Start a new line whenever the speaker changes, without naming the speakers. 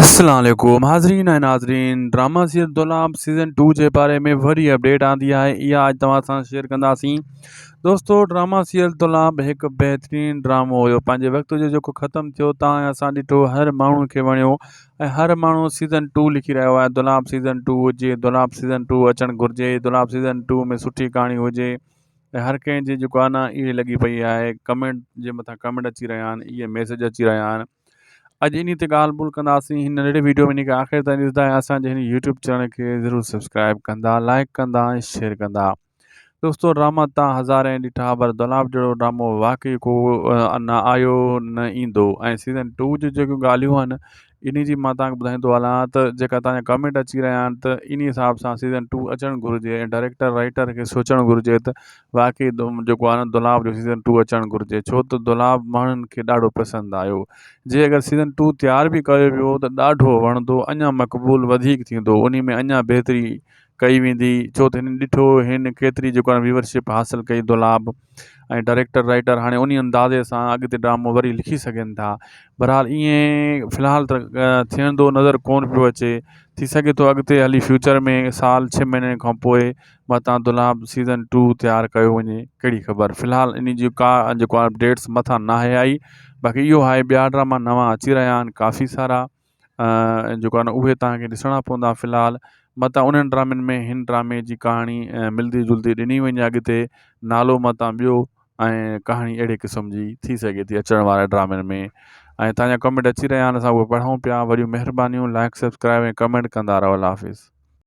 السلام عليڪم حاضرين ۽ ناظرين ڊراما سيريل دولاب سيزن 2 جي باري ۾ وري اپڊيٽ آندي آهي اها اڄ توهان سان شيئر ڪنداسين دوستو ڊراما سيريل دولاب هڪ بهترين ڊرامو هيو پنهنجي وقت جو جيڪو ختم ٿيو تان اسان ڏٺو هر ماڻهو کي وڻيو ۽ هر ماڻهو سيزن 2 لکي رهيو آهي دولاب سيزن 2 هجي دولاب سيزن 2 اچڻ گهرجي دولاب سيزن 2 ۾ سٺي ڪهاڻي هجي ۽ هر ڪنهن جي جيڪو آهي نه اهي لڳي پئي آهي ڪمينٽ جي مٿان ڪمينٽ اچي رهيا آهن اهي ميسج اچي رهيا آهن اڄ انهي تي ڳالهه ٻولهه ڪنداسين هن ننڍڙي ويڊيو ۾ انهي کي آخر تائين ڏسندا ۽ اسان جي هن يوٽيوب چينل کي ضرور سبسڪرائب ڪندا لائڪ ڪندا ۽ شيئر ڪندا دوستو ڊراما تان هزارين ڏٺا پر دولاب جهڙو ڊرامو واقعي ڪو نه آيو نه ايندو ۽ سيزن 2 جون جيڪيون ڳالهيون آهن انهي جي مان تان کي ٻڌائيندو هلان ته جيڪا تان جا ڪمينٽ اچي رهيا آهن ته انهي حساب سان سيزن 2 اچڻ گهرجي ۽ ڊائريڪٽر رائيٽر کي سوچڻ گهرجي ته واقعي جيڪو آهي نه دولاب جو سيزن ٽو اچڻ گهرجي ڇو ته دولاب ماڻهن کي ڏاڍو پسند آيو جي اگر سيزن ٽو تيار به ڪيو ويو ته ڏاڍو وڻندو اڃا مقبول وڌيڪ ٿيندو انهي ۾ اڃا بهتري ڪئي ويندي ڇو ته هن ڏٺو هن ڪيتري جيڪو آهي ويورشپ حاصل ڪئي دولاب ۽ ڊائريڪٽر رائيٽر هاڻي انهي اندازي سان اڳتي ڊرامو وري لکي سگهن ٿا بهرحال ائين في الحال ته ٿيندو نظر ڪونه پيو اچي ٿي سگهي ٿو اڳتي هلي فيوچر ۾ سال ڇهه مهيني کان پوء متان دولاب سيزن ٽو تيار ڪيو وڃي ڪهڙي خبر في الحال انهي جي ڪا جيڪو آهي اپڊيٽس مٿان ناهي آئي باقي اهو آهي ٻيا ڊراما نوان اچي رهيا آهن ڪافي سارا جيڪو آهي نه اهي توهان کي ڏسڻا پوندا في الحال متان انهن ڊرامن ۾ هن ڊرامي جي ڪهاڻي ملدي جلدي ڏني وڃي اڳتي نالو متان ٻيو ۽ ڪهاڻي اهڙي قسم جي ٿي سگهي ٿي اچڻ واري ڊرامن ۾ ۽ توهان جا ڪمينٽ اچي رهيا آهن اسان اهي پڙهون پيا وڏيون مهربانيون لائڪ سبسڪرائب ۽ ڪمينٽ ڪندا رهو الله حافظ.